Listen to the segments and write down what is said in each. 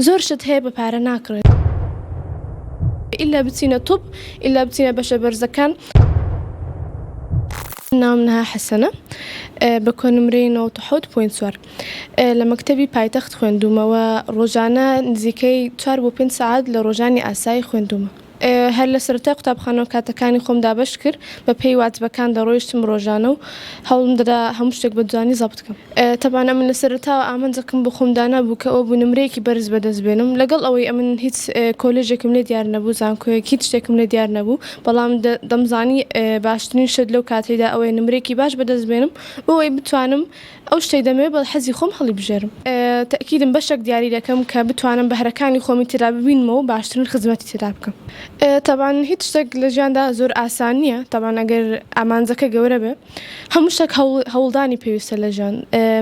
زۆر شت هەیە بە پارە ناکڕێت. ئیلا بچینە طب ئیلا بچینە بەشە بەرزەکان. ناوم نها حەسەنە بە کۆنمرەی 97.4 لە مەکتەبی پایتەخت خوێندوومە و ڕۆژانە نزیکەی چوار بۆ پێنج سەعات لە ڕۆژانی ئاسایی خوێندوومە. هەر لە سەرەتای قوتابخانەوە کاتەکانی خۆم دابەش کرد، بە پێی واجبەکان دەڕۆیشتم ڕۆژانە و هەوڵم دەدا هەموو شتێک بە جوانی زەبت کەم. تەبعەن ئەمن لە سەرەتاوە ئامانجەکم بۆ خۆم دانابوو کە ئەوە بوو نمرەیەکی بەرز بەدەست بێنم، لەگەڵ ئەوەی ئەمن هیچ کۆلێژێکم لێ دیار نەبوو، زانکۆیەک هیچ شتێکم لێ دیار نەبوو، بەڵام دەمزانی باشترین شت لەو کاتەیدا ئەوەیە نمرەیەکی باش بەدەست بێنم بۆ ئەوەی بتوانم ئەو شتەی دەمەوێت بە حەزی خۆم هەڵیبژێرم. تەئکیدم بەشێک دیاری دەکەم کە بتوانم بەهرەکانی خۆمی تێدا ببینمەوە و باشترین خزمەتی تێدا بکەم. تەبعەن هیچ شتێک لە ژیاندا زۆر ئاسان نییە، تەبعەن ئەگەر ئامانجەکە گەورە بێ هەموو شتێک هەوڵدانی پێویستە لە ژیان،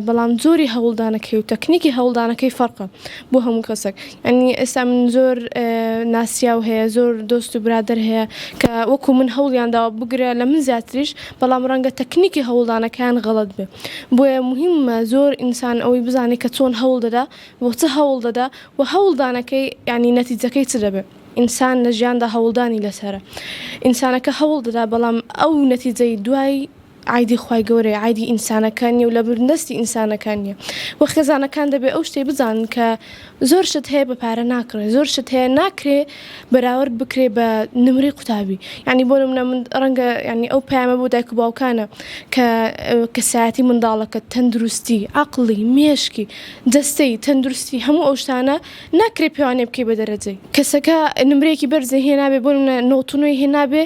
بەڵام جۆری هەوڵدانەکەی و تەکنیکی هەوڵدانەکەی فەرقە بۆ هەموو کەسێک. یانی ئێستا من زۆر ناسیاو هەیە، زۆر دۆست و برادەر هەیە کە وەکوو من هەوڵیان داوە بگرە لە من زیاتریش، بەڵام ڕەنگە تەکنیکی هەوڵدانەکەیان غەڵەت بێ. بۆیە موهیمە زۆر ئینسان ئەوەی بزانێ کە چۆن هەوڵ دەدا، بۆ چ هەوڵ دەدا و هەوڵدانەکەی یانی نەتیجەکەی چ دەبێ. ئینسان لە ژیاندا هەوڵدانی لەسەرە. ئینسانەکە هەوڵ دەدا بەڵام ئەو نەتیجەی دوای عایدی خوای گەورەیە عایدی ئینسانەکان نیە و لە بندەستی ئینسانەکان نیە وە خێزانەکان دەبێ ئەو شتەی بزانن کە زۆر شت هەیە بە پارە ناکڕێ زۆر شت هەیە ناکرێ بەراورد بکرێ بە نمرەی قوتابی یعنی بۆ نمونە من ڕەنگە یعنی ئەو پەیامە بۆ دایک و باوکانە کە کەسایەتی منداڵەکە تەندروستی عەقڵی مێشکی جەستەی تەندروستی هەموو ئەو شتانە ناکرێ پێوانێ بکەی بە دەرەجەی کەسەکە نمرەیەکی بەرزی هێنابێ بۆ نمونە نۆت و نۆی هێنابێ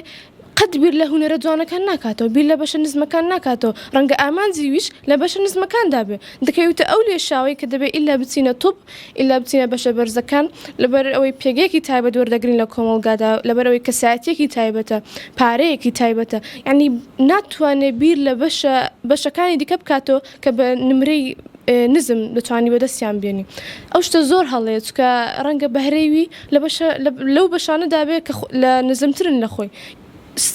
قەت بیر لە هونەرە جوانەکان ناکاتەوە، بیر لە بەشە نزمەکان ناکاتەوە، ڕەنگە ئامانجی ویش لە بەشە نزمەکاندا بێ، دەکەویتە ئەو لێشاوەی کە دەبێ ئیلا بچینە طب، ئیلا بچینە بەشە بەرزەکان، لەبەر ئەوەی پێگەیەکی تایبەت وەردەگرین لە کۆمەڵگادا، لەبەر ئەوەی کەسایەتییەکی تایبەتە، پارەیەکی تایبەتە، یانی ناتوانێ بیر لە بەشە بەشەکانی دیکە بکاتەوە کە بە نمرەی نزم دەتوانی بەدەستیان بێنی. ئەو شتە زۆر هەڵەیە چونکە ڕەنگە بەهرەی وی لە بەشە لەو بەشانەدا بێ کە لە نزمترن لە خۆی.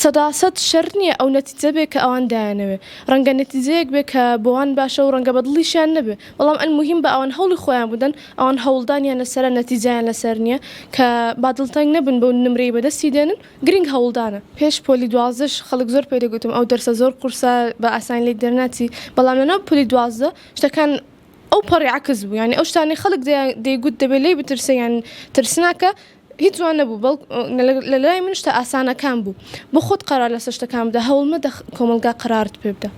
سەداسەد شەرت نییە ئەو نەتیجە بێ کە ئەوان دایانەوێ. ڕەنگە نەتیجەیەک بێ کە بۆوان باشە و ڕەنگە بە دڵیشیان نەبێ. بەڵام ئەلموهیم با ئەوان هەوڵی خۆیان بدەن، ئەوان هەوڵدانیان لەسەرە نەتیجەیان لەسەر نییە کە با دڵتەنگ نەبن بەو نمرەی بەدەستی دێنن، گرنگ هەوڵدانە. پێش پۆلی دوازدەش خەڵک زۆر پێی دەگوتم ئەو دەرسە زۆر قورسە بە ئاسانی لێی دەرناچی، بەڵام لەناو پۆلی 12 شتەکان ئەو پەڕی عەکس بوو، یانی ئەو شتانەی خەڵک دەیگوت دەبێ لێی بترسێ یان ترسناکە هیچ وا نەبوو، بەڵکو لە لای من شتە ئاسانەکان بوو. بۆ خۆت قەرار لەسەر شتەکان بدە، هەوڵ مەدە کۆمەڵگا قەرارت پێ بدا.